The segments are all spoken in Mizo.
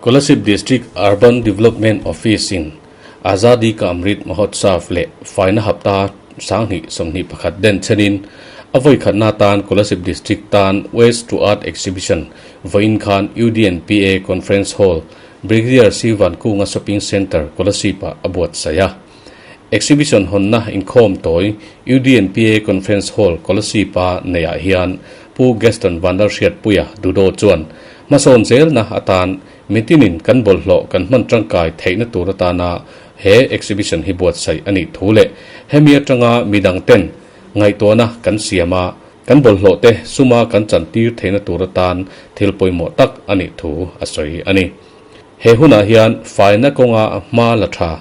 Kolasib District Urban Development Office-in Azadi Ka Amrit Mahotsav leh Faina Hapta 2021 den chenin a vawi khatna tan Kolasib District tan Waste to Art Exhibition vawiin khan UDNPA Conference Hall, Brigadier C Vankunga Shopping Centre, Kolasib-ah a buatsaih a. Exhibition hawnna inkhawm tawi UDNPA Conference Hall, Kolasib-a neihah hian Pu Gaston Vanlalhriatpuia Dudo chuan hmasawn zelna atan mitinin kan bawlhhlawh kan hman tangkai theihna tur atana he exhibition hi buatsaih a nih thu leh hemi atanga midangten ngaihtuahna kan siam a, kan bawlhhlawh te suma kan chantir theihna tur atan thil pawimawh tak a nih thu a sawi a ni. He hunah hian faina kawnga hma la tha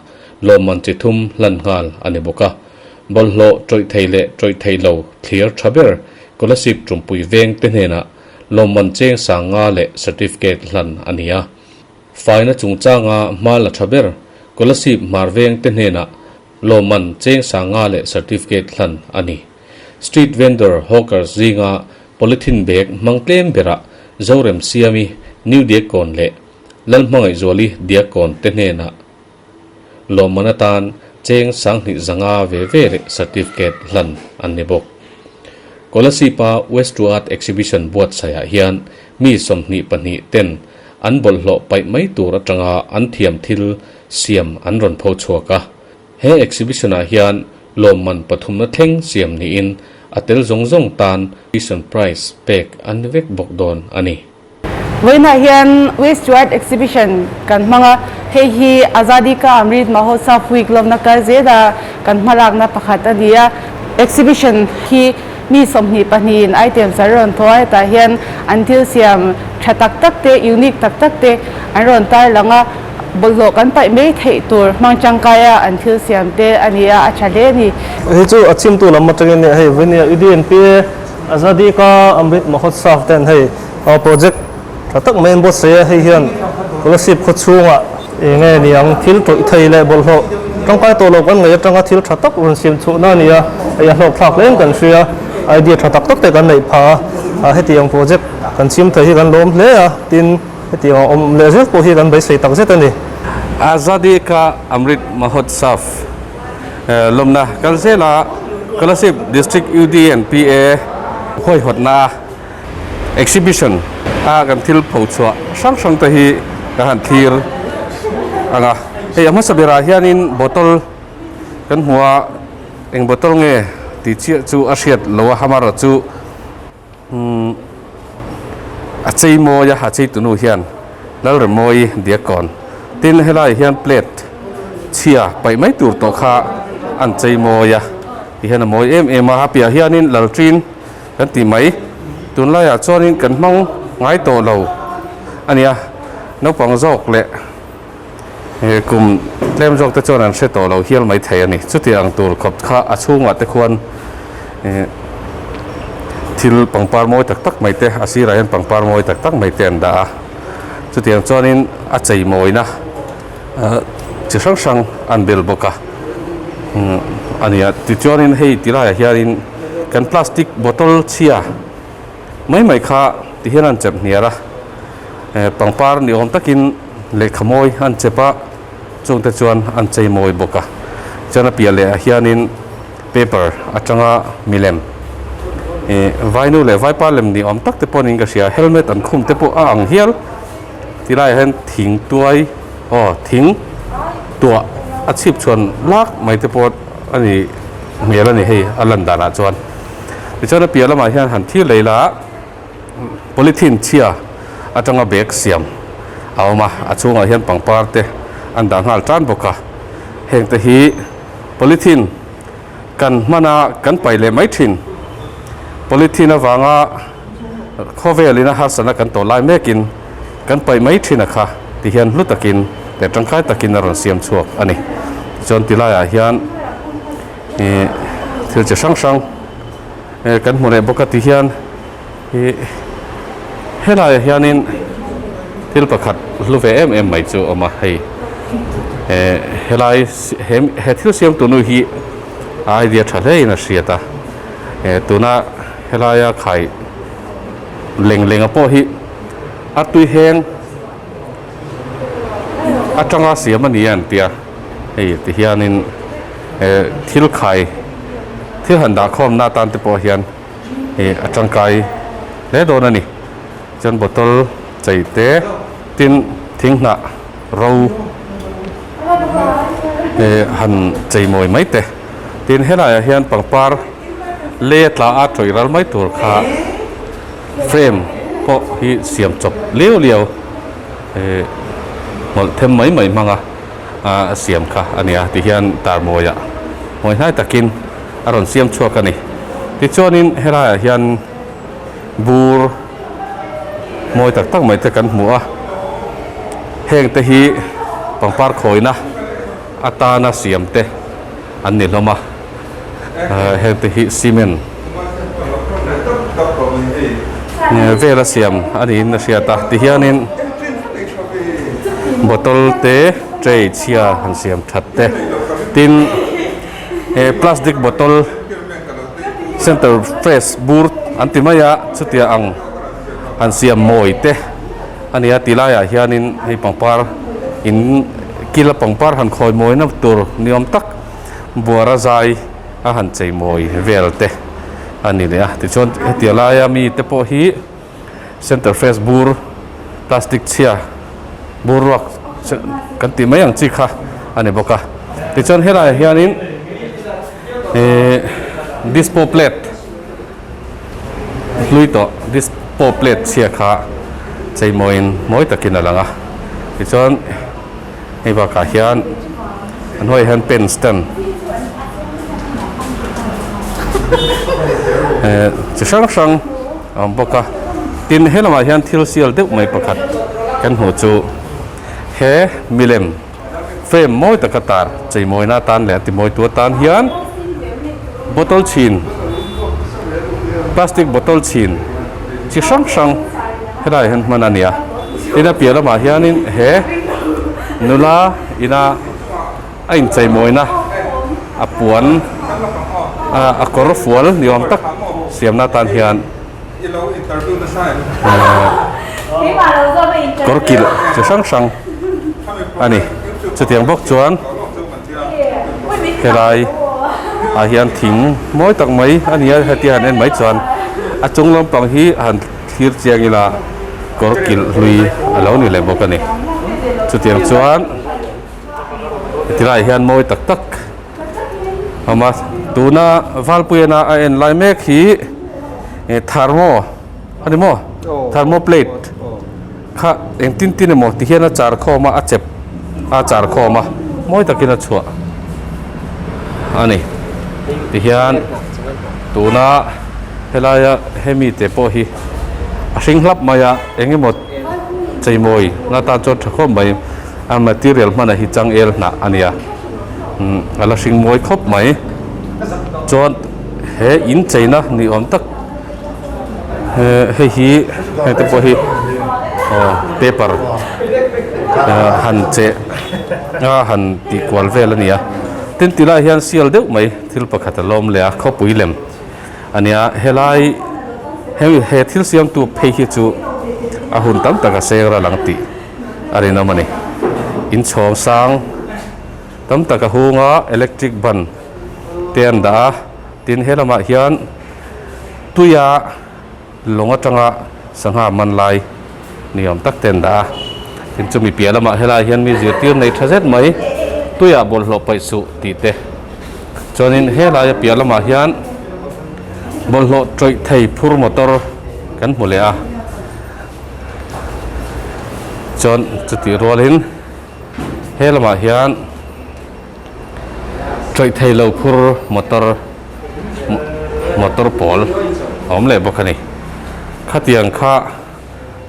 lawmman chi thum hlan nghal a ni bawk a. Bawlhhlawh tawih thei leh tawih thei lo thlir tha ber Kolasib Tumpui veng te hnenah lawmman cheng sang nga leh certificate hlan a ni a. Faina chungchanga hma la tha ber Kolasib Hmar veng te hnenah lawmman cheng sang nga leh certificate hlan a ni. Street vendor hawkers zinga polythene bag hmang tlem berah Zorem Siami, New Diakkawn leh Lalhmangaihzuali Diakkawn te hnenah lawmman atan cheng 7500 ve ve leh certificate hlan an ni bawk. Kolasib-a West to Art Exhibition buatsaihah hian mi 22 ten an bawlhhlawh paih mai tur atanga an thiam thil siam an rawn pho chhuak a. He exhibition-ah hian lawmman pathumna thleng siam niin a tel zawng zawng tan exhibition prize pek an ni vek bawk dawn a ni. Vawiinah hian Waste to Art Exhibition kan hmang a, hei hi Azadi Ka Amrit Mahotsav Week lawmna kal zela kan hmalakna pakhat a ni a. Exhibition hi mi 22 in items an rawn thaw a, hetah hian an thil siam tha tak tak te, unique tak tak te an rawn tarlang a. Bawlhhlawh kan paih mai theih tur hmang tangkaia an thil siam te a ni a, a tha hle a ni. Hei chu a chimtu lam atangin nia hei Vinia UDNP Azadi Ka Amrit Mahotsav ten hei project tha tak mai an buatsaih a, hei hian Kolasib khaw chhungah eng nge ni ang thil tawih thei leh bawlhhlawh tangkai tawh lo kan ngaih atanga thil tha tak rawn siam chhuahna a ni a, hei a hlawk thlak hle in kan hria, idea tha tak tak te kan neih phah a, hetiang project kan chim thei hi kan lawm hle a, tin. Hetiang a awm leh zet pawh hi kan beisei tak zet a ni. Azadi Ka Amrit Mahotsav lawmna kal zela Kolasib District UDNPA huaihawtna exhibition a kan thil phochhuah hrang hrang te hi kan han thlir ang a. Hei a hmasa berah hianin bottle kan hmu a, eng bottle nge tih chiah chu a hriat lo a, hamara chu. Umm a chei mawi a, a chei tunu hian Lalremawi Diakkawn tin helai hian plate chhia paih mai tur tawh kha an chei mawi a ti hian a mawi em em a, a piah hianin lalṭin kan ti mai tunlaiah chuanin kan hmang ngai tawh lo a nia naupang zawk leh kum tlem zawk te chuan an hre tawh lo hial mai thei a ni. Chuti ang tur khawp kha a chhungah te khuan thil pangpar mawi tak tak mai te a sirah hian pangpar mawi tak tak mai te an dah a. Chutiang chuanin a chei mawina chi hrang hrang an bel bawk a a ni a. Tichuanin hei ti laiah hianin kan plastic bottle chhia mai mai kha ti hian an chep hniar a pangpar ni awm takin lehkha mawi an chep a chungte chuan an chei mawi bawk a chuan a piah leh ah hianin paper atanga milem ih vainu leh vaipa lem ni awm tak te pawh niin ka hria helmet an khum te pawh a ang hial ti laiah hian thing tuai aw thing tuah a chhip chhuan lak mai te pawh a ni hmel a ni hei a lan danah chuan. Tichuan a piah lamah hian han thil lei la polythene chhia atanga bag siam a awm a, a chhungah hian pangpar te an dah nghal tan bawk a, heng te hi polythene kan hman a kan paih leh mai thin polythene avanga khawvel in a harsatna kan tawh lai mekin kan paih mai thin a kha ti hian hlu takin leh tangkai takin a rawn siam chhuak a ni. Tichuan ti laiah hian. Ih thil chi hrang hrang kan hmu leh bawk a ti hian ih helaiah hianin thil pakhat hlu ve em em mai chu a awm a hei eh helai he he thil siam tunu hi a idea tha hle in a hriat a eh tuna helaia khai leng leng a pawh hi a tui heng. atanga siam a ni a an ti a hei ti hianin eh thil khai thil han dah khawm na atan te pawh hian ih a tangkai hle dawn a ni chuan bottle chei te tin thing hnah ro eh han chei mawi mai te tin helaiah hian pangpar lei a tla a tawih ral mai tur kha. Frame pawh hi siam chawp liau liau eh hmawlh them mai mai hmanga a siam kha a nia tihian tarmawiah mawi hnai takin a rawn siam chhuak a ni. Tichuanin helaiah hian bur mawi tak tak mai te kan hmu a, heng te hi pangpar khawina atana siam te an ni hlawm a. Heng te hi cement vela siam a niin a hriat a tihianin bottle te tray chhia han siam that te tin he plastic bottle center fresh bur an ti mai a chutia ang han siam mawi te a ni a ti laiah hianin hei pangpar in kila pangpar han khawi mawina tur ni awm tak. Buara zai a han chei mawi vel te a ni leh a tichuan hetiang laia mi te pawh hi center fresh bur plastic chhia bur ruak kan tih mai ang chi kha a ni bawk a tichuan helaiah hianin ihh dispo plate hlui tawh dispo plate chhia kha chei mawiin mawi takin a lang a tichuan. Hei bakah hian a hnuaiah hian pen stand eh chi hrang hrang a awm bawk a tin he lamah hian thil sial deuh mai pakhat kan hmuh chu he milem frame mawi taka tar cheimawina atan leh a timawitu atan hian bottle chhin plastic bottle chhin chi hrang hrang helaiah hian hman a ni a tin a piah lamah hianin he nula ina a incheimawina a puan a kawr fual ni awm tak siamna atan hian kawr kilh chi hrang hrang a ni chutiang bawk chuan. Helai ah hian thing mawi tak mai a ni a hetia han en mai chuan a chung lampang hi han thlir chiang ila kawr kilh hlui a lo ni leh bawk a ni chutiang chuan heti laiah hian mawi tak tak a awm a tuna Valpuiana a en lai mek hi thermo a ni maw thermo plate. Kha engtin tin emaw ti hian a char khawm a, a chep a char khawm a, mawi takin a chhuah a ni. Tihian tuna helaia hemi te pawh hi a hring hlap mai a, eng emaw cheimawi na tan chuan tha khawp mai, a material hmana hi changel hnah a nia, umm a la hring mawi khawp mai. Chuan he in cheina ni awm tak. Hei hi heng te pawh hi aw paper han cheh a han tih kual vel a ni a tin ti lai hian sial deuh mai thil pakhat a lawm leh a khawpui lem a nia helai hemi he thil siamtu phei hi chu a hun tam tak a seng ral ang tih a rinawm a ni inchhawng sang tam tak a hung a electric ban te an dah a tin he lamah hian. Tuia lawng atanga sangha man lai ni awm tak te an dah a, tin chumi piah lamah helaiah hian mi zirtir nei tha zet mai tuiah bawlhhlawh paih suh tih te chuanin helaia piah lamah hian bawlhhlawh tawih thei phur motor kan hmu leh a chuan chutih rualin he lamah hian tawih thei lo phur motor. Motor pawl a awm leh bawk a ni. Khatiang kha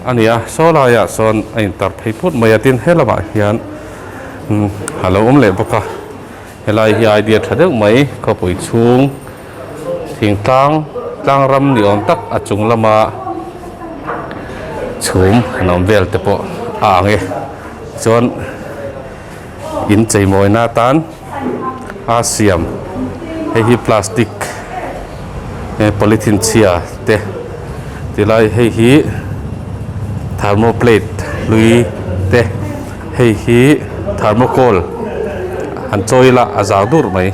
a ni a, saw laiah sawn a intar phei phut mai a, tin he lamah hian a lo awm leh bawk a. Helai hi idea tha deuh mai khawpui chhung thingtlang tlang ram ni awm tak a chung lama chhum an awm vel te pawh a ang e. Chuan incheimawina atan. A siam hei hi plastic he polythene chhia te tilai hei hi thermo plate hlui te hei hi. Thermocol han chawi ila a zau dur mai.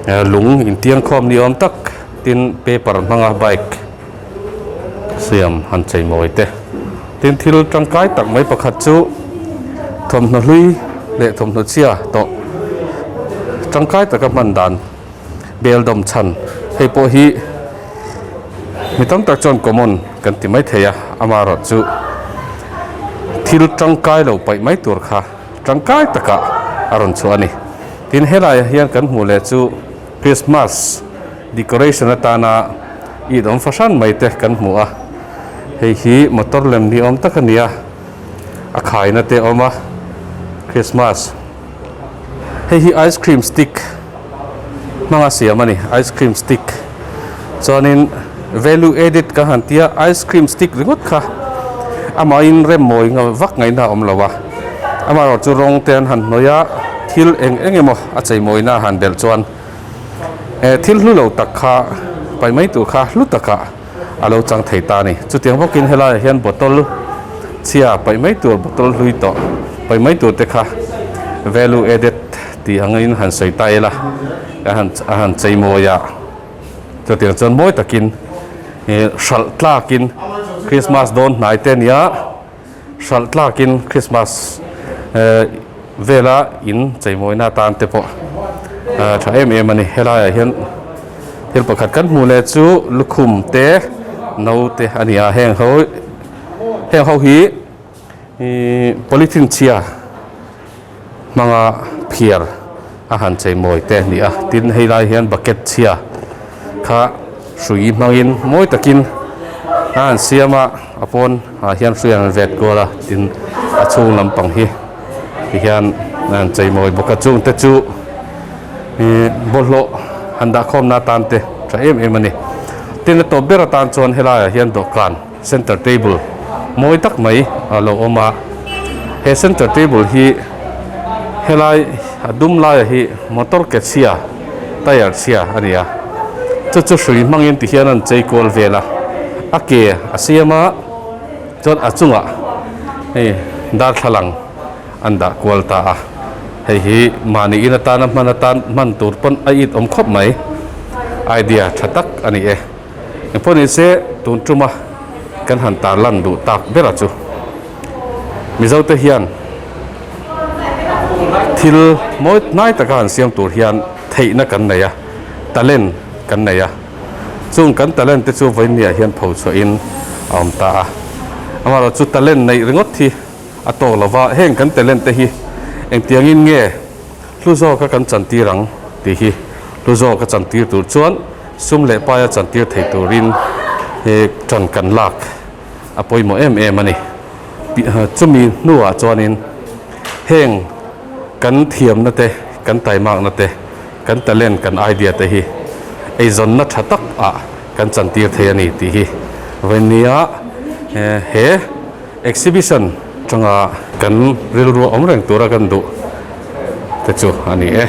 Lung intiangkhawm ni awm tak tin paper hmanga bike siam han chei mawi te. Tin thil tangkai tak mai pakhat chu thawmhnaw hlui leh thawmhnaw chhia tawh tangkai taka hman dan bel dawm chhan hei pawh hi mi tam tak chuan common kan ti mai thei a amaherawh chu thil tangkai lo paih mai tur kha tangkai takah a rawn chhuah a ni. Tin helaiah hian kan hmuh leh chu Christmas decoration atana it awm fahran mai te kan hmu a, hei hi motor lem ni awm tak a ni a, a khaina te a awm a, Christmas hei hi ice cream stick hmanga siam a ni, ice cream stick chuanin value added kan han tia ice cream stick ringawt kha amahin rem mawi vak ngaihna a awm lo a, amaherawhchu rawng te an han hnawih a, thil eng eng emaw a cheimawina a han belh chuan. Eh thil hlu lo tak kha pai mai tur kha hlu takah a lo chang thei ta a ni. Chutiang bawkin helaiah hian bottle chhia paih mai tur bottle hlui tawh paih mai tur te kha value added tih angin han sawi ta ila a han a han chei mawi a. Chutiang chuan mawi takin ih hralh tlakin Christmas dawn hnai te nia. Hralh tlakin Christmas vela in cheimawina atan te pawh tha em em a ni. Helaiah hian thil pakhat kan hmuh leh chu lukhum te no te a ni a, heng ho heng ho hi ihh polythene chhia hmanga phiar a han cheimawi te a ni a, tin hei lai hian bucket chhia kha hrui hmangin mawi takin a han siam a a pawn ah hian hrui an han vet kual a tin a chhung lampang hi ti hian a han cheimawi bawk a chung te chu ihh bawlhhlawh han dah khawmna atan te tha em em a ni tin a tawp ber atan chuan helaiah hian dawhkan. Center table mawi tak mai a lo awm a, he center table hi helai a dum laia hi motor ke chhia tyre chhia a ni a, chu chu hrui hmangin ti hian an chei kual vel a, a ke a siam a chuan a chungah hei darthlalang an dah kual ta a, hei hi mahni in atana hman atan hman tur pawn a it awm khawp mai idea tha tak a ni e. Engpawh ni se tun tuma kan han tarlan duh tak ber a chu Mizo te hian thil mawi hnai taka han siam tur hian theihna kan nei a, talent kan nei a, chung kan talent te chu vawiinniah hian pho chhuahin a awm ta a, amaherawhchu talent neih ringawt hi a tawk lo va, heng kan talent te hi engtiangin nge Hlu zawka kan chantir ang tih hi hlu zawka chantir tur chuan sum leh paia chantir thei turin he tan kan lak a pawimawh em em a ni. Chumi hnuah chuanin heng kan thiamna te, kan taimakna te, kan talent, kan idea te hi eizawnna tha tak ah kan chantir thei a ni tih hi vawinia he Exhibition tanga kan rilru awm reng tura kan duh te chu a ni e.